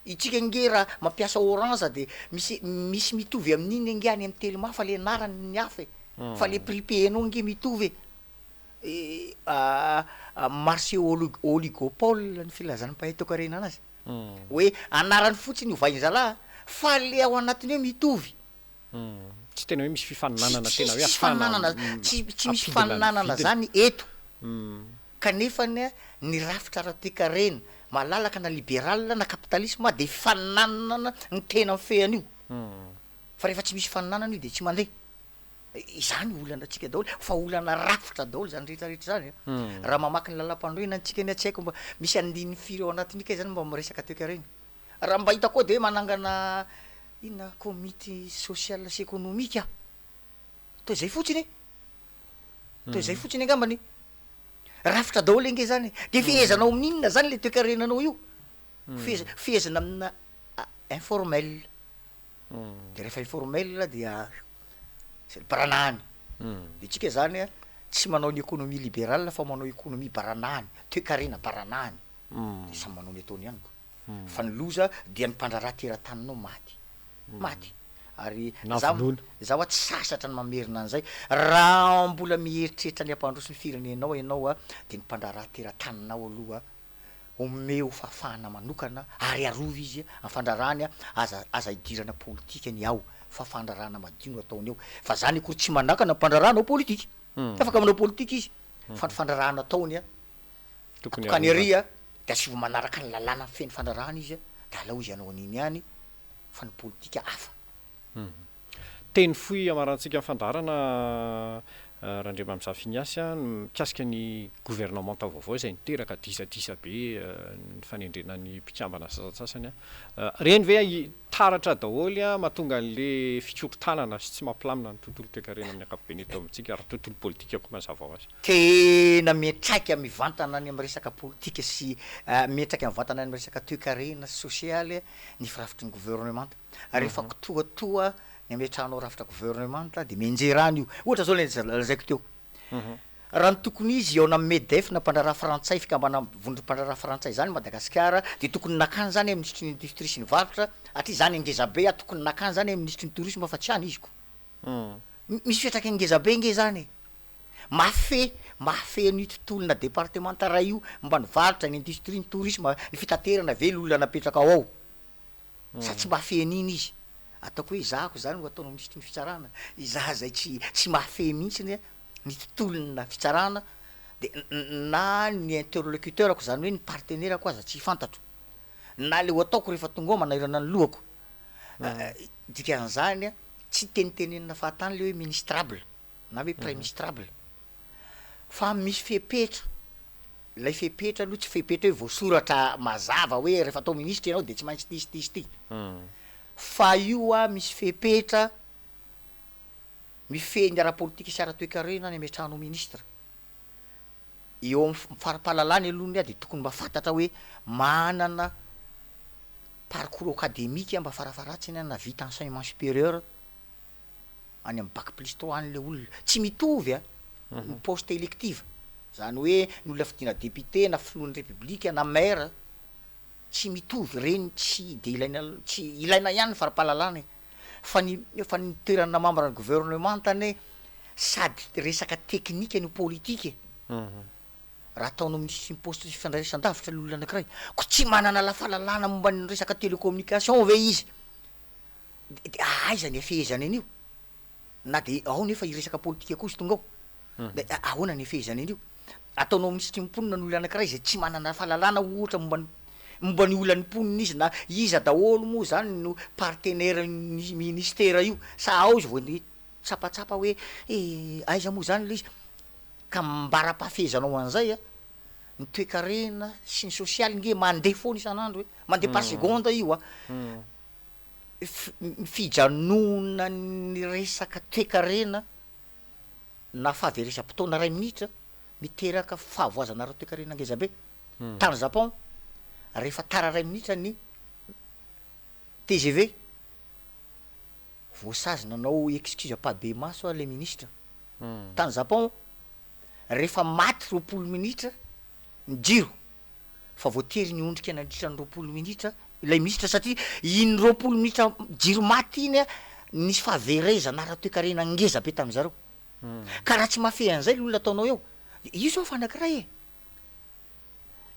Itsika nge raha mampiasa Orange de misy misy mitovy amin'iny nge any amin'ny Telma fa le anarany ny hafa e, fa le prix payenao nge mitovy e. Marché oligopole ny filazan'ny mpahay toekarena anazy, hoe anarany fotsiny ovain-jalahy fa le ao anatiny eo mitovy. Tsy tena hoe misy fifaninanana Tsy tena hoe tsisy ahafahana fifaninanana, tsy tsy misy hampidina ny fifaninanana vidiny. zany eto. Kanefany ny rafitra ara-toekarena malalaka na libéral na capitalisme de fifaninanana no tena mifehy an'io. Fa rehefa tsy misy fifaninanana io de tsy mandeha. Izany olana antsika daholo, fa olana rafitra daholo zany rehetra rehetra zany a. Raha mamaky ny lalam-panorenana antsika anie tsy haiko mba misy andininy firy ao anatiny kay zany mba miresaka toekarena. Raha mba hita koa de hoe manangana inona comité social sy économique aho. Toa izay fotsiny e. Toa izay fotsiny angambany. Rafitra daholo ange zany e. De fehezanao amin'inona zany le toekarenanao io? Feheza- fehezana amina informel. De rehefa informel dia zay baranahany. De tsika zany a tsy manao ny économie libérale fa manao économie baranahany, toekarena baranahany. De samy manao ny ataony ihany ko. Fa ny loza dia ny mpandraharaha teratany maty. Maty. Ary Na za vonoina. zaho a tsy sasatra ny mamerina an'izay. Raha mbola mieritreritra ny hampandroso ny firenenao ianao a, de ny mpandraharaha terataninao aloha omeo fahafahana manokana ary arovy izy amin'ny fandraharahany, aza aza idirana politika ny ao fa fandraharahana madio no ataony ao. Fa zany akory tsy manakana ny mpandraharaha hanao politika. Afaka manao politika izy fa ny fandraharahana ataony a, Tokony atokany arovana. ary a, de asivo manaraka ny lalàna mifehy ny fandraharahana izy a, de alao izy hanao an'iny ihany fa ny politika hafa. Teny fohy hamarantsika ny fandaharana Randriamamizafy Ignace a, mikasika ny governemanta vaovao izay niteraka disadisa be ny fanendrena ny mpikambana sasantsasany a. Ireny ve taratra daholo a mahatonga an'le fikorontanana sy tsy mampilamina ny tontolo toekarena amin'ny ankapobeny eto amintsika ary tontolo politika koa mazava ho azy? Tena miantraika mivantana any amin'ny resaka politika sy miantraika mivantana any amin'ny resaka toekarena sy sosialy ny firafitry ny governemanta. Rehefa kitoatoa ny ametrahanao rafitra governemanta de mianjera any io. Ohatra zao le lazaiko teo. Raha ny tokony izy eo na MEDEF na mpandraharaha frantsay, fikambanana vondrom-pandraharaha frantsay zany Madagasikara de tokony nakany zany minisitry ny industrie sy ny varotra, satria zany ngeza be a, tokony nakany zany minisitry ny tourisme fa tsy any izy ko. Misy fiantraikany ngeza be nge zany e. Mahafehy, mahafehy an'io tontolona departemanta ray io momba ny varotra, ny industrie, ny tourisme, ny fitaterana ve ny olona napetraka ao ao? Sa tsy mahafehy an'iny izy? Ataoko hoe izahako zany no ataonao minisitry ny fitsarana, izaho zay tsy tsy mahafehy mihitsiny ny tontolona fitsarana de na ny interlocuteur-ko zany hoe ny partenaire-ko aza tsy fantatro, na le ho ataoko rehefa tonga ao manahirana ny lohako. Dikan'izany a, tsy tenitenenina fahatany le hoe ministrable na hoe praimistrable fa misy fepetra, ilay fepetra aloha tsy fepetra hoe voasoratra mazava hoe rehefa atao ministra ianao de tsy maintsy ty sy ty sy ty, fa io a misy fepetra mifehy ny ara-politika sy ara-toekarena ny ametrahanao ministra. Eo amin'ny fari-pahalalany aloha ny ahy de tokony mba fantatra hoe manana parcours académique mba farafaharatsiny na vita enseignement supérieur any amin'ny bac plus trois any le olona. Tsy mitovy a ny poste élective, zany hoe ny olona fidiana député na filohan'ny république na maire, tsy mitovy ireny, tsy de ilaina tsy ilaina ihany ny fari-pahalalana e, fa ny fa ny toerana membre ny gouvernement anie sady resaka teknika no politika e. Raha ataonao minisitry ny poste sy fifandraisan-davitra le olona anakiray, ko tsy manana la fahalalana momba ny resaka télécommunication ve izy de de aiza ny afehezany an'io? Na de ao nefa hiresaka politika koa izy tonga ao, de ahoana ny afehezany an'io? Ataonao minisitry ny mponina ny olona anakiray zay tsy manana fahalalana ohatra momba ny momba ny olan'ny mponina izy na iza daholo moa zany no partenaire ny ministera io sa ao izy vao. Tsapatsapa hoe eh aiza moa zany le izy, ka mbara-pahafehezanao an'izay a, ny toekarena sy ny sosialy nge mandeha foana isan'andro e, mandeha par seconde io a, ny fijanonan'ny resaka toekarena na fahaverezam-potoana iray minitra miteraka fahavoazana ara-toekarena ngeza be, tany Japon rehefa tara iray minitra ny tgv. Voasazy nanao excuse ampahibemaso aho le ministra. Tany Japon rehefa maty 20 minitra ny jiro fa voatery niondrika nandritra ny 20 minitra ilay ministra satria iny 20 minitra jiro maty iny nisy fahaverezana ara-toekarena ngeza be tamin'zareo. Ka raha tsy mahafehy an'izay le olona ataonao eo, io zao fa anakiray e!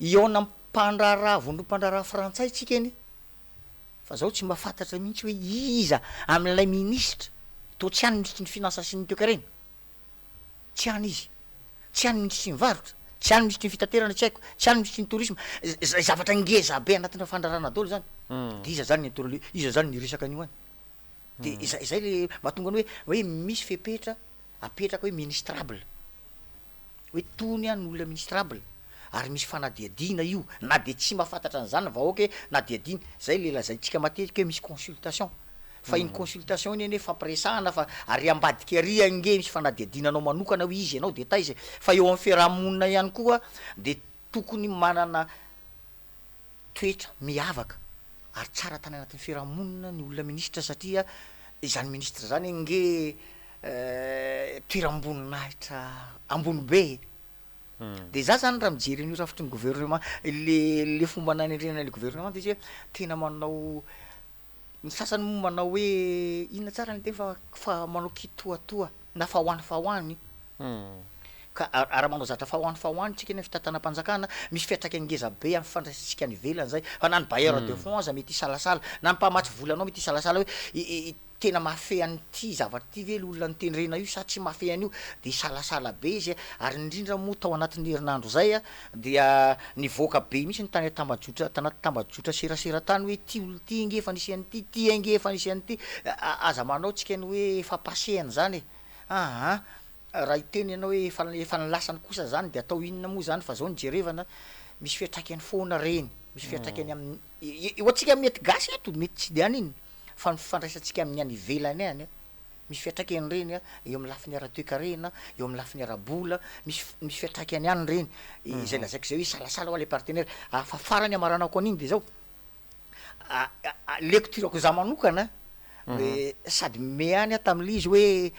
Hihaona am mpandraharaha vondrom-pandraharaha frantsay tsika anie. Fa zaho tsy mba fantatra mihitsy hoe iza amin'ilay minisitra, toa tsy any minisitry ny finances sy ny toekarena, tsy any izy, tsy any minisitry ny varotra, tsy any minisitry ny fitaterana tsy haiko, tsy any minisitry ny tourisme, zay zavatra ngeza be anatina fandraharahana daholo zany, de iza zany ny atoro iza zany ny hiresaka an'io any? De izay zay le mahatonga ny hoe hoe misy fepetra apetraka hoe ministrable. Hoe tony an olona ministrable ary misy fanadihadiana io na dia tsy mahafantatra an'izany ny vahoaka hoe nadihadiana, zay le lazaintsika matetika hoe misy consultation fa iny consultation iny anie fampiresahana fa ary ambadika ary ange misy fanadihadiana anao manokana hoe iza ianao de taiza e, fa eo amin'ny fiaraha-monina ihany koa de tokony manana toetra miavaka ary tsara tany anatin'ny fiarahamonina ny olona minisitra satria izany minisitra izany ange toeram-boninahitra ambony be e! De za zany raha mijery an'io rafitry ny gouvernement le le fomba nanendrena an'le gouvernement de izy hoe tena manao ny sasany moa manao hoe inona tsara ny teny fa fa manao kitoatoa na fa ho any fa ho any. Ka raha manao zatra fa ho any fa ho any tsika eny fitantanam-panjakana, misy fiantraikany ngeza be amin'ny fifandraisantsika any ivelany zay, fa na ny bailleur de fonds aza mety hisalasala, na ny mpamatsy vola anao mety hisalasala hoe tena mahafehy an'ity zavatra ity ve le olona notendrena io sa tsy mahafehy an'io, de hisalasala be izy, ary indrindra moa tao anatin'ny herinandro zay dia nivoaka be mihitsy ny tany an-tambajotra tanaty tambajotra serasera tany hoe ity olona ity ange efa nisy an'ity, ity ange efa nisy an'ity, aza manao tsika ny hoe efa passé an'izany e, aa. Raha hiteny ianao hoe efa efa ny lasany kosa zany de atao inona moa zany fa zao no jerevana, misy fiantraikany foana reny, misy fiantraikany amin'ny ho antsika mety gasy eto mety tsy de haninona fa ny fifandraisantsika amin'ny any ivelany any an, misy fiantraikany reny an, eo amin'ny lafiny ara-toekarena, eo amin'ny lafiny ara-bola, misy misy fiantraikany ihany reny, izay lazaiko zay hoe hisalasala hoa le partenaire, fa farany hamaranako an'iny de zao, Lecture-ko za manokana de sady me ihany aho tam'le izy hoe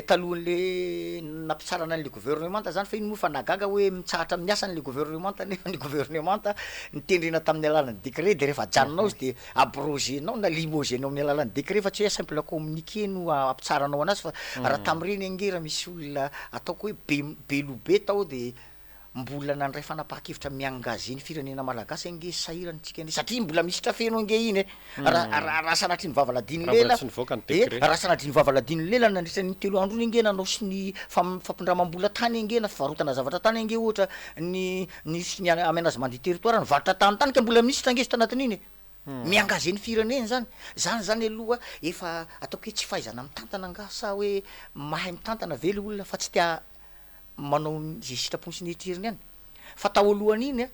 talohan'le nampitsarana an'le gouvernemanta zany fa iny moa fa nahagaga hoe mitsahatra amin'ny asany le gouvernemanta nefa ny gouvernemanta notendrena tamin'ny alalan'ny décret de rehefa ajanonao izy de abroger-nao na limoger-nao amin'ny alalan'ny décret fa tsy hoe simple communiqué no ampitsaranao anazy fa raha tam'ireny ange raha misy olona ataoko hoe be be loha be tao de Mbola nandray fanapahan-kevitra mi-engager ny firenena malagasy ange sahirana isika anie satria mbola misy trafeno ange iny e! Raha raha raha sanatria ny vava ladin'ny Raha mbola lela tsy nivoaka ny e! décret. Raha sanatria ny vava ladin'ny lela nandritra an'iny 3 andro iny ange nanao sonia fam- fampindramam-bola tany ange na fivarotana zavatra tany ange ohatra ny ny ny aménagement du territoire nivarotra tany tany ka mbola misy ange izy tanatin'iny e! Mi-engager ny firenena zany, zany zany aloha efa ataoko hoe tsy fahaizana mitantana angaha sa hoe mahay mitantana ve le olona fa tsy te manao izay sitrapony sy ny eritreriny ihany. Fa tao alohan'iny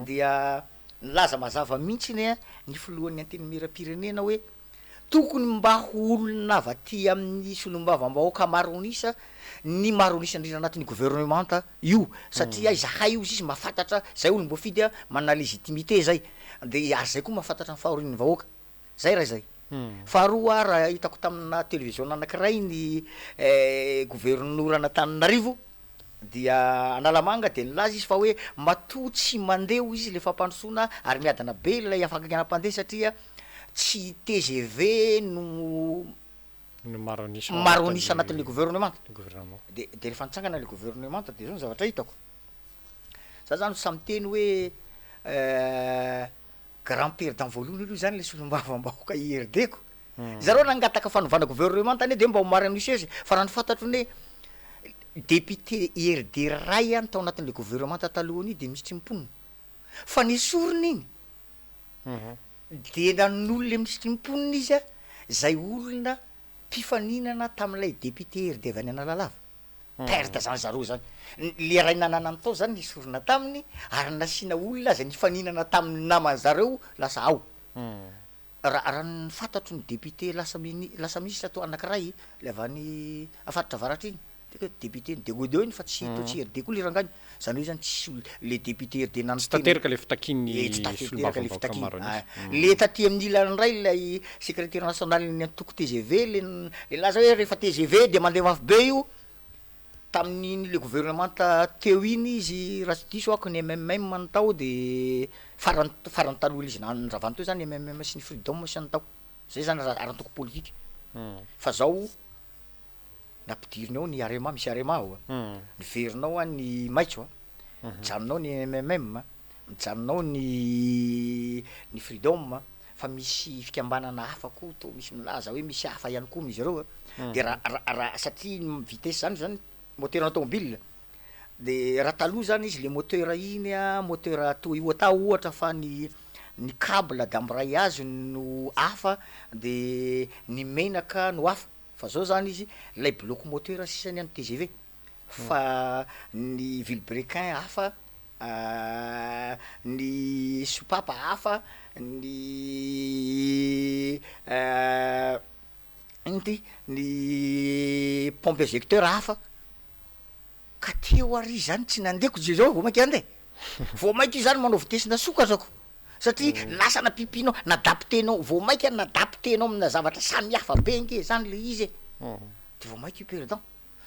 dia nilaza mazava mihitsy ny filohan'ny Antenimierampirenena hoe tokony mba ho olona avy aty amin'ny solombavambahoaka maro an'isa ny maro an'isa indrindra anatin'ny governemanta io satria izahay hozy izy mahafantatra, izay olom-boafidy manana légitimité izay dia ary izay koa mahafantatra ny fahorian'ny vahoaka. Zay raha izay. Faharoa raha hitako tamina televiziona anakiray ny governoran'Antananarivo dia Analamanga dia nilaza izy fa hoe matoa tsy mandeha hoy izy le fampandrosoana ary miadana be ilay hafainganam-pandeha satria tsy tgv no No maro an'isa ao maro an'isa anatin'le anatin'ny governemanta. gouvernement. De de rehefa nitsangana le governemanta de zao ny zavatra hitako, za zany sahy miteny hoe Grand perdant voalohany aloha izany le solombavambahoaka IRD ko. Zareo nangataka fanovana gouvernement anie de mba ho marina misesy fa raha ny fantatro anie député IRD ray ihany tao anatin'le gouvernement talohan'io de minisitry ny mponina fa nesorina iny de nanolo le minisitry ny mponina izy a zay olona. Mpifaninana tamin'ilay député RD avy any Analalava. Perte zany zareo zany. Le ray nananany tao zany nesorina taminy ary nasiana olona aza nifaninana tamin'ny namany zareo lasa ao. Raha raha ny fantatro ny député lasa mini- lasa minisitra toa anakiray le avy any faritra avaratra iny, Tena député ny Degodo iny fa tsy toa tsy RD koa le rangahy iny, zany hoe zany tsisy ol le député RD Tsy nanotena tanteraka le fitakian'ny eh tsy tanteraka le solombavambahoaka fitakiana maro an'isa. ah, le taty amin'ny ilany indray ilay secrétaire national ny antoko tgv le le nilaza hoe rehefa tgv de mandeha mafy be io, tamin'iny le gouvernemanta teo iny izy raha tsy diso aho ko ny mmm no tao de farany farany taloha le izy nandravany teo zany mmm sy ny freedom sy ny tao, zay zany raha ara-antoko politika fa zao Nampidiriny ao ny Arema, misy Arema ao a, miverina ao ny Maitso a, mijanona ao ny mmm, mijanona ao ny ny Freedom, fa misy fikambanana hafa koa toa misy milaza hoe misy hafa ihany koa amin'izy ireo a, de raha raha raha satria ny vitesse zany zany moteur-na tomobile de raha taloha zany izy le moteur iny a, moteur Toyota ohatra fa ny ny cable d'embrayage no hafa de ny menaka no hafa. Fa zao zany izy, lay bloc moteur sisa ny an'ny tgv fa ny vilebrequin hafa, ny sopapa hafa, ny ino ty, ny pompe ejecteur hafa, ka teo ary izy zany tsy nandeha ko zao vao mainka handeha, vao mainka izy zany manao vitesse-na sokatra ko. Satria lasa nampimpinao, n'adapter-nao, vao maika n'adapter-nao amina zavatra samy hafa be nge zany le izy e! De vao maika io perdant.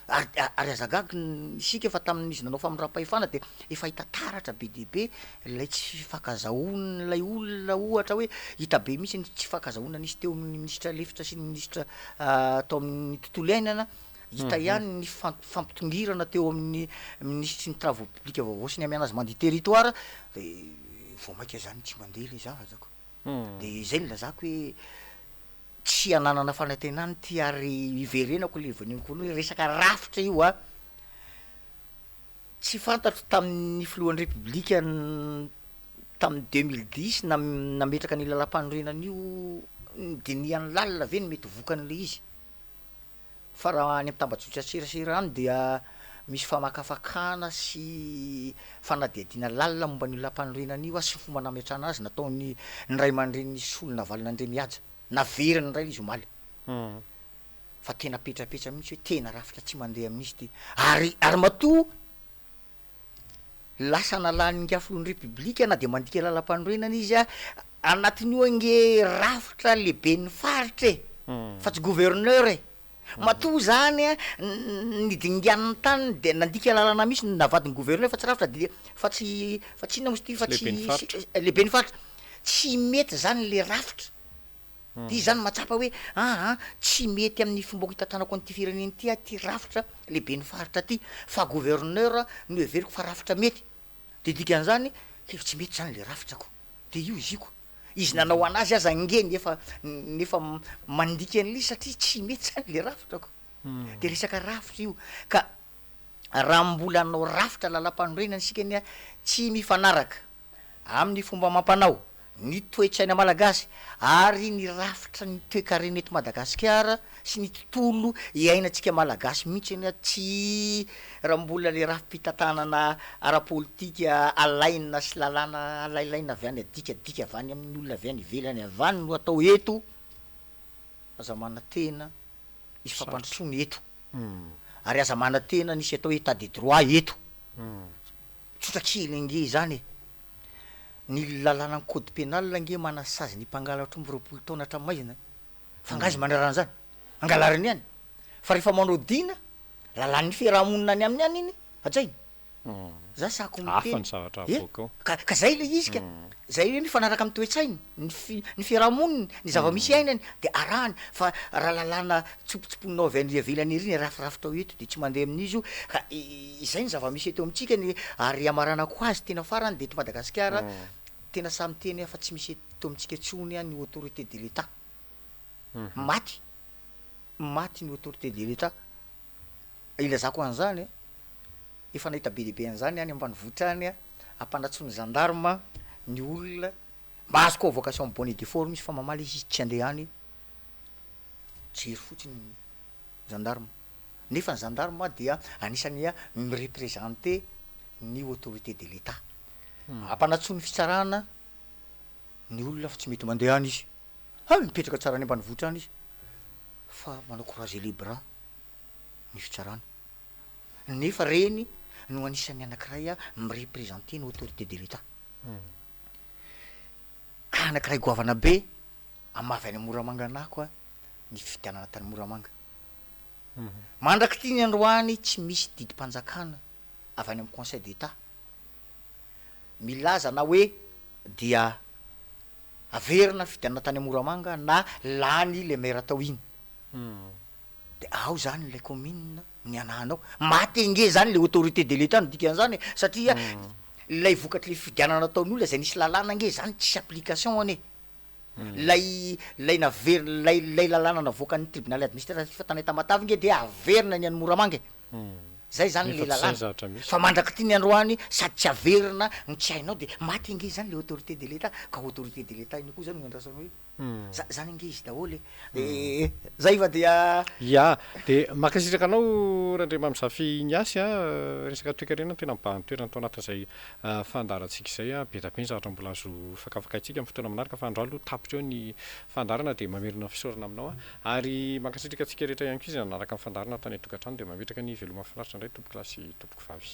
Ary ary aza gaga isika fa tamin'izy nanao famindram-pahefana de efa hita taratra be dia be ilay tsy fifankazahoan'ilay olona ohatra hoe hita be mihitsy ny tsy fifankazahoana nisy teo amin'ny minisitra lefitra sy ny minisitra tao amin'ny tontolo iainana, Hita ihany ny fampitongirana teo amin'ny minisitry ny travaux publics vaovao sy ny aménagement du territoire de vao maika zany tsy mandeha le zavatra ko. De zay no ilazako hoe tsy ananana fanantenana ity ary iverenako le voalohany hoe resaka rafitra io a, tsy fantatro tamin'ny filohan'ny repoblika tamin'ny 2010 nametraka an'io lalampanorenana io nodinihany lalina ve ny mety ho vokan'le izy. Fa raha any amin'ny tambajotran-tserasera any dia misy famakafakana sy fanadihadiana lalina momba an'io lampanorenana io sy ny fomba nametrahana azy nataon'ny ny ray aman-drenin'i Solonavalona Andriamihaja. Naveriny indray ilay izy omaly. Fa tena petrapetra mihitsy hoe tena rafitra tsy mandeha amin'izy ity. Ary ary matoa Lasa nalàn'ingahy filohan'ny Repoblika na dia mandika lalampanorenana izy a, anatin'io ange rafitra lehiben'ny faritra e, fa tsy gouverneur e, matoa zany a nidinganiny tany de nandika lalana mihitsy navadiny gouverneur fa tsy rafitra dia fa tsy fa tsy inona moa izy ity fa tsy lehiben'ny faritra, tsy mety zany le rafitra. Dia izy zany mahatsapa hoe aa tsy mety amin'ny fombako hitantanako an'ity firenena ity aho ity rafitra lehiben'ny faritra ity fa gouverneur no heveriko fa rafitra mety. Dia dikan'izany efa tsy mety zany le rafitrako. Dia io izy io ko. Izy nanao an'azy aza ange nefa nefa mandika an'ilay izy satria tsy mety zany le rafitrako. Dia resaka rafitra io. Ka raha mbola hanao rafitra lalam-panorenana isika anie tsy mifanaraka amin'ny fomba amam-panao, ny toe-tsaina malagasy ary ny rafitra ny toe-karena eto Madagasikara sy ny tontolo iainantsika malagasy mihitsy anie tsy raha mbola le rafi-pitantanana ara-politika alaina sy lalàna alailaina avy any adikadika avy any amin'ny olona avy any ivelany avy any no atao eto, aza manantena hisy fampandrosoana eto ary aza manantena ny hisy atao état de droit eto. Tsotra kely ange izany e! Ny lalànan'ny code pénal ange manasazy ny mpangalatra omby 20 taona hatramin'ny maizina e! Fa angaha izy mandrara an'izany? Angalariny ihany! Fa rehefa manao dina, lalàn'ny fiaraha-monina any aminy any iny, hajaina! Za sahako Hafa miteny ny zavatra e! avoaka ao. Ka ka zay ilay izy ka! Zay hoe mifanaraka amin'ny toe-tsainy, ny fi- ny fiaraha-moniny, ny zava-misy iainany de arahany fa raha lalàna tsopotsoponinao avy any ivelany ery ny arafirafitrao eto de tsy mandeha amin'izy io ka izay ny zava-misy eto amintsika ny ary hamaranako azy tena farany de eto Madagasikara tena sahy miteny aho fa tsy misy eto amintsika intsony ny autorité de l'Etat maty maty ny autorité de l'Etat ilazako an'izany efa nahita be dia be an'izany any ambanivohitra any ampanantsoin'ny gendarme ny olona mahazo convocation en bonne et due forme izy fa mamaly izy tsy handeha any. Mijery fotsiny ny gendarme. Nefa ny gendarme dia anisan'ny mi-representer ny autorité de l'Etat. Ampanantsoin'ny fitsarana ny olona fa tsy mety mandeha any izy. Hay mipetraka tsara any ambanivohitra any izy fa manao croiser les bras ny fitsarana. Nefa reny no anisan'ny anakiray mi-representer ny autorité de l'Etat. Ka anakiray goavana be amin'ny maha avy any Moramanga anah koa ny fifidianana tany Moramanga. Mandrak'ity ny androany tsy misy didim-panjakana avy any amin'ny conseil d'Etat milaza na hoe dia averina ny fifidianana tany Moramanga na lany le maire tao iny. De ao zany ilay commune ny ananao. Maty ange zany le autorité de l'Etat no dikan'izany e, satria ilay vokatr'ilay fifidianana nataon'olona izay nisy lalàna ange zany tsisy application anie. Lay lay naverina lay lay lalàna navoakan'ny tribunal administratif tany Tamatave nge dia averina ny any Moramanga e! Zay zany le Nefa tsy zay ny lalàna zavatra misy. fa mandrak'ity ny androany sady tsy averina no tsy hainao dia maty ange zany le autorité de l'Etat ka autorité de l'Etat iny koa zany no andrasana hoe za zany ange izy daholo e! De zay fa dia. Ya, dia mankasitraka anao Randriamamizafy Ignace a, resaka toekarena no tena mibahan-toerana tao anatin'izay fandaharantsika izay a, be dia be ny zavatra mbola azo fakafakaintsika amin'ny fotoana manaraka fa androany aloha tapitra eo ny fandaharana dia mamerina ny fisaorana aminao aho ary mankasitraka antsika rehetra ihany koa izay nanaraka ny fandaharana tany an-tokantrano dia mametraka ny veloma mahafinaritra indray tompokolahy sy tompokovavy.